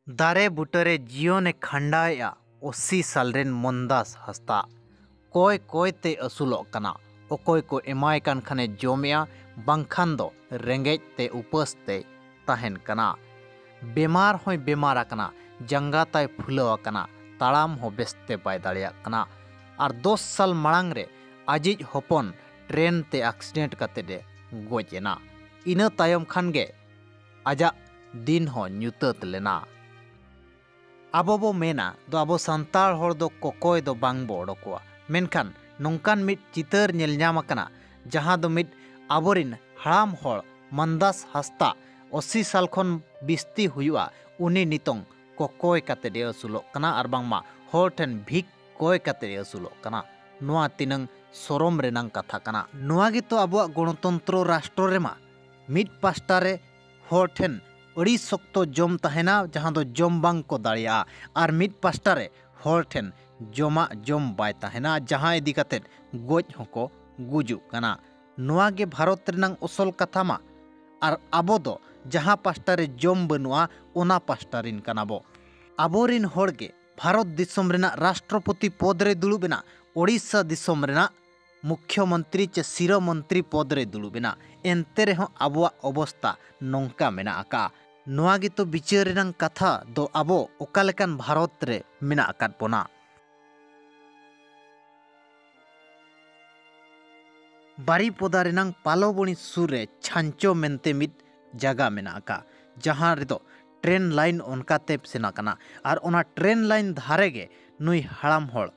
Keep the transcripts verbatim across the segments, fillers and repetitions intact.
ᱫᱟᱨᱮ ᱵᱩᱴᱟᱹᱨᱮ ᱡᱤᱭᱚᱱᱮ ᱠᱷᱟᱸᱰᱟᱣᱮᱫᱼᱟ ᱚᱥᱤ ᱥᱟᱞ ᱨᱮᱱ ᱢᱚᱱᱫᱟᱥ ᱦᱟᱸᱥᱫᱟ᱾ ᱠᱚᱭ ᱠᱚᱭ ᱛᱮ ᱟᱹᱥᱩᱞᱚᱜ ᱠᱟᱱᱟ᱾ ᱚᱠᱚᱭ ᱠᱚ ᱮᱢᱟᱭ ᱠᱟᱱ ᱠᱷᱟᱱᱮ ᱡᱚᱢᱮᱜᱼᱟ, ᱵᱟᱝᱠᱷᱟᱱ ᱫᱚ ᱨᱮᱸᱜᱮᱡ ᱛᱮ ᱩᱯᱟᱹᱥ ᱛᱮᱭ ᱛᱟᱦᱮᱱ ᱠᱟᱱᱟ᱾ ᱵᱮᱢᱟᱨ ᱦᱚᱸᱭ ᱵᱮᱢᱟᱨ ᱟᱠᱟᱱᱟ, ᱡᱟᱸᱜᱟ ᱛᱟᱭ ᱯᱷᱩᱞᱟᱹᱣ ᱟᱠᱟᱱᱟ, ᱛᱟᱲᱟᱢ ᱦᱚᱸ ᱵᱮᱥᱛᱮ ᱵᱟᱭ ᱫᱟᱲᱮᱭᱟᱜ ᱠᱟᱱᱟ᱾ ᱟᱨ ᱫᱚᱥ ᱥᱟᱞ ᱢᱟᱲᱟᱝ ᱨᱮ ᱟᱡᱤᱡ ᱦᱚᱯᱚᱱ ᱴᱨᱮᱱ ᱛᱮ ᱮᱠᱥᱤᱰᱮᱱᱴ ᱠᱟᱛᱮᱫ ᱮ ᱜᱚᱡ ᱮᱱᱟ᱾ ᱤᱱᱟᱹ ᱛᱟᱭᱚᱢ ᱠᱷᱟᱱ ᱜᱮ ᱟᱡᱟᱜ ᱫᱤᱱ ᱦᱚᱸ ᱧᱩᱛᱟᱹᱛ ᱞᱮᱱᱟ᱾ ᱟᱵᱚ ᱵᱚ ᱢᱮᱱᱟ ᱫᱚ ᱟᱵᱚ ᱥᱟᱱᱛᱟᱲ ᱦᱚᱲ ᱫᱚ ᱠᱚᱠᱚᱭ ᱫᱚ ᱵᱟᱝ ᱵᱚ ᱚᱰᱚᱠᱚᱜᱼᱟ, ᱢᱮᱱᱠᱷᱟᱱ ᱱᱚᱝᱠᱟᱱ ᱢᱤᱫ ᱪᱤᱛᱟᱹᱨ ᱧᱮᱞ ᱧᱟᱢ ᱟᱠᱟᱱᱟ, ᱡᱟᱦᱟᱸ ᱫᱚ ᱢᱤᱫ ᱟᱵᱚᱨᱤᱱ ᱦᱟᱲᱟᱢ ᱦᱚᱲ ᱢᱟᱱᱫᱟᱥ ᱦᱟᱸᱥᱫᱟ, ᱚᱥᱤ ᱥᱟᱞ ᱠᱷᱚᱱ ᱵᱤᱥᱛᱤ ᱦᱩᱭᱩᱜᱼᱟ, ᱩᱱᱤ ᱱᱤᱛᱚᱝ ᱠᱚᱠᱚᱭ ᱠᱟᱛᱮᱫ ᱮ ᱟᱹᱥᱩᱞᱚᱜ ᱠᱟᱱᱟ ᱟᱨ ᱵᱟᱝᱢᱟ ᱦᱚᱲ ᱴᱷᱮᱱ ᱵᱷᱤᱠ ᱠᱚᱭ ᱠᱟᱛᱮᱫ ᱮ ᱟᱹᱥᱩᱞᱚᱜ ᱠᱟᱱᱟ᱾ ᱱᱚᱣᱟ ᱛᱤᱱᱟᱹᱝ ᱥᱚᱨᱚᱢ ᱨᱮᱱᱟᱝ ᱠᱟᱛᱷᱟ ᱠᱟᱱᱟ᱾ ᱱᱚᱣᱟ ᱜᱮᱛᱚ ᱟᱵᱚᱣᱟᱜ ᱜᱚᱬᱚᱛᱚᱱᱛᱨᱚ ᱨᱟᱥᱴᱨᱚ ᱨᱮᱢᱟ ᱢᱤᱫ ᱯᱟᱥᱴᱟ ᱨᱮ ᱦᱚᱲ ᱴᱷᱮᱱ ᱟᱹᱰᱤ ᱥᱚᱠᱛᱚ ᱡᱚᱢ ᱛᱟᱦᱮᱱᱟ, ᱡᱟᱦᱟᱸ ᱫᱚ ᱡᱚᱢ ᱵᱟᱝ ᱠᱚ ᱫᱟᱲᱮᱭᱟᱜᱼᱟ, ᱟᱨ ᱢᱤᱫ ᱯᱟᱥᱴᱟ ᱨᱮ ᱦᱚᱲ ᱴᱷᱮᱱ ᱡᱚᱢᱟᱜ ᱡᱚᱢ ᱵᱟᱭ ᱛᱟᱦᱮᱱᱟ, ᱡᱟᱦᱟᱸ ᱤᱫᱤ ᱠᱟᱛᱮᱫ ᱜᱚᱡ ᱦᱚᱸᱠᱚ ᱜᱩᱡᱩᱜ ᱠᱟᱱᱟ᱾ ᱱᱚᱣᱟ ᱜᱮ ᱵᱷᱟᱨᱚᱛ ᱨᱮᱱᱟᱝ ᱚᱥᱚᱞ ᱠᱟᱛᱷᱟ ᱢᱟ᱾ ᱟᱨ ᱟᱵᱚ ᱫᱚ ᱡᱟᱦᱟᱸ ᱯᱟᱥᱴᱟ ᱨᱮ ᱡᱚᱢ ᱵᱟᱹᱱᱩᱜᱼᱟ, ᱚᱱᱟ ᱯᱟᱥᱴᱟ ᱨᱮᱱ ᱠᱟᱱᱟ ᱵᱚ᱾ ᱟᱵᱚᱨᱤᱱ ᱦᱚᱲ ᱜᱮ ᱵᱷᱟᱨᱚᱛ ᱫᱤᱥᱚᱢ ᱨᱮᱱᱟᱜ ᱨᱟᱥᱴᱨᱚᱯᱚᱛᱤ ᱯᱚᱫᱽ ᱨᱮ ᱫᱩᱲᱩᱵ ᱮᱱᱟ, ᱳᱰᱤᱥᱟ ᱫᱤᱥᱚᱢ ᱨᱮᱱᱟᱜ ᱢᱩᱠᱷᱭᱚᱢᱚᱱᱛᱨᱤ ᱪᱮ ᱥᱤᱨᱟᱹ ᱢᱚᱱᱛᱨᱤ ᱯᱚᱫᱽ ᱨᱮ ᱫᱩᱲᱩᱵ ᱮᱱᱟ, ᱮᱱᱛᱮ ᱨᱮᱦᱚᱸ ᱟᱵᱚᱣᱟᱜ ᱚᱵᱚᱥᱛᱟ ᱱᱚᱝᱠᱟ ᱢᱮᱱᱟᱜ ᱟᱠᱟᱫᱼᱟ᱾ ᱱᱚᱣᱟ ᱜᱮᱛᱚ ᱵᱤᱪᱟᱹᱨ ᱨᱮᱱᱟᱝ ᱠᱟᱛᱷᱟ ᱫᱚ, ᱟᱵᱚ ᱚᱠᱟ ᱞᱮᱠᱟᱱ ᱵᱷᱟᱨᱚᱛ ᱨᱮ ᱢᱮᱱᱟᱜ ᱟᱠᱟᱫ ᱵᱚᱱᱟ᱾ ᱵᱟᱨᱤᱯᱚᱫᱟ ᱨᱮᱱᱟᱝ ᱯᱟᱞᱚᱵᱚᱱᱤ ᱥᱩᱨ ᱨᱮ ᱪᱷᱟᱧᱪᱚ ᱢᱮᱱᱛᱮ ᱢᱤᱫ ᱡᱟᱭᱜᱟ ᱢᱮᱱᱟᱜ ᱟᱠᱟᱫ, ᱡᱟᱦᱟᱸ ᱨᱮᱫᱚ ᱴᱨᱮᱱ ᱞᱟᱭᱤᱱ ᱚᱱᱠᱟᱛᱮ ᱥᱮᱱ ᱟᱠᱟᱱᱟ᱾ ᱟᱨ ᱚᱱᱟ ᱴᱨᱮᱱ ᱞᱟᱭᱤᱱ ᱫᱷᱟᱨᱮ ᱜᱮ ᱱᱩᱭ ᱦᱟᱲᱟᱢ ᱦᱚᱲ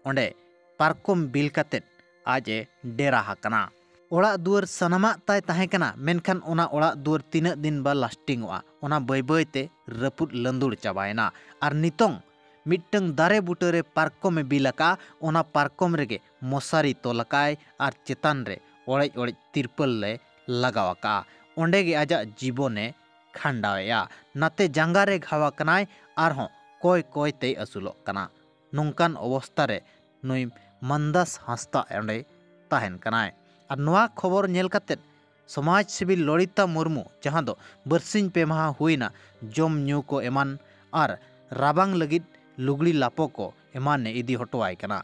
ᱚᱸᱰᱮ ᱯᱟᱨᱠᱚᱢ ᱵᱤᱞ ᱠᱟᱛᱮᱫ ᱟᱡ ᱮ ᱰᱮᱨᱟ ᱟᱠᱟᱱᱟ᱾ ᱚᱲᱟᱜ ᱫᱩᱣᱟᱹᱨ ᱥᱟᱱᱟᱢᱟᱜ ᱛᱟᱭ ᱛᱟᱦᱮᱸ ᱠᱟᱱᱟ, ᱢᱮᱱᱠᱷᱟᱱ ᱚᱱᱟ ᱚᱲᱟᱜ ᱫᱩᱣᱟᱹᱨ ᱛᱤᱱᱟᱹᱜ ᱫᱤᱱ ᱵᱟ ᱞᱟᱥᱴᱤᱝᱚᱜᱼᱟ, ᱚᱱᱟ ᱵᱟᱹᱭ ᱵᱟᱹᱭ ᱛᱮ ᱨᱟᱹᱯᱩᱫ ᱞᱟᱹᱸᱫᱩᱲ ᱪᱟᱵᱟᱭᱮᱱᱟ᱾ ᱟᱨ ᱱᱤᱛᱚᱝ ᱢᱤᱫᱴᱟᱹᱝ ᱫᱟᱨᱮ ᱵᱩᱴᱟᱹ ᱨᱮ ᱯᱟᱨᱠᱚᱢ ᱮ ᱵᱤᱞ ᱟᱠᱟᱫᱼᱟ, ᱚᱱᱟ ᱯᱟᱨᱠᱚᱢ ᱨᱮᱜᱮ ᱢᱚᱥᱟᱨᱤ ᱛᱚᱞ ᱟᱠᱟᱫᱼᱟᱭ ᱟᱨ ᱪᱮᱛᱟᱱ ᱨᱮ ᱚᱲᱮᱡ ᱚᱲᱮᱡ ᱛᱤᱨᱯᱟᱹᱞ ᱮ ᱞᱟᱜᱟᱣ ᱟᱠᱟᱫᱼᱟ᱾ ᱚᱸᱰᱮ ᱜᱮ ᱟᱡᱟᱜ ᱡᱤᱵᱚᱱᱮ ᱠᱷᱟᱸᱰᱟᱣᱮᱫᱼᱟ᱾ ᱱᱟᱛᱮ ᱡᱟᱸᱜᱟ ᱨᱮ ᱜᱷᱟᱣ ᱟᱠᱟᱱᱟᱭ, ᱟᱨᱦᱚᱸ ᱠᱚᱭ ᱠᱚᱭ ᱛᱮᱭ ᱟᱹᱥᱩᱞᱚᱜ ᱠᱟᱱᱟ᱾ ᱱᱚᱝᱠᱟᱱ ᱚᱵᱚᱥᱛᱟ ᱨᱮ ᱱᱩᱭ ᱢᱟᱱᱫᱟᱥ ᱦᱟᱸᱥᱫᱟ ᱚᱸᱰᱮ ᱛᱟᱦᱮᱱ ᱠᱟᱱᱟᱭ᱾ ᱟᱨ ᱱᱚᱣᱟ ᱠᱷᱚᱵᱚᱨ ᱧᱮᱞ ᱠᱟᱛᱮᱫ ᱥᱚᱢᱟᱡᱽ ᱥᱮᱵᱤ ᱞᱚᱞᱤᱛᱟ ᱢᱩᱨᱢᱩ, ᱡᱟᱦᱟᱸ ᱫᱚ ᱵᱟᱨᱥᱤᱧ ᱯᱮ ᱢᱟᱦᱟ ᱦᱩᱭᱱᱟ ᱡᱚᱢ ᱧᱩ ᱠᱚ ᱮᱢᱟᱱ ᱟᱨ ᱨᱟᱵᱟᱝ ᱞᱟᱹᱜᱤᱫ ᱞᱩᱜᱽᱲᱤ ᱞᱟᱯᱚ ᱠᱚ ᱮᱢᱟᱱᱮ ᱤᱫᱤ ᱦᱚᱴᱚᱣᱟᱭ ᱠᱟᱱᱟ᱾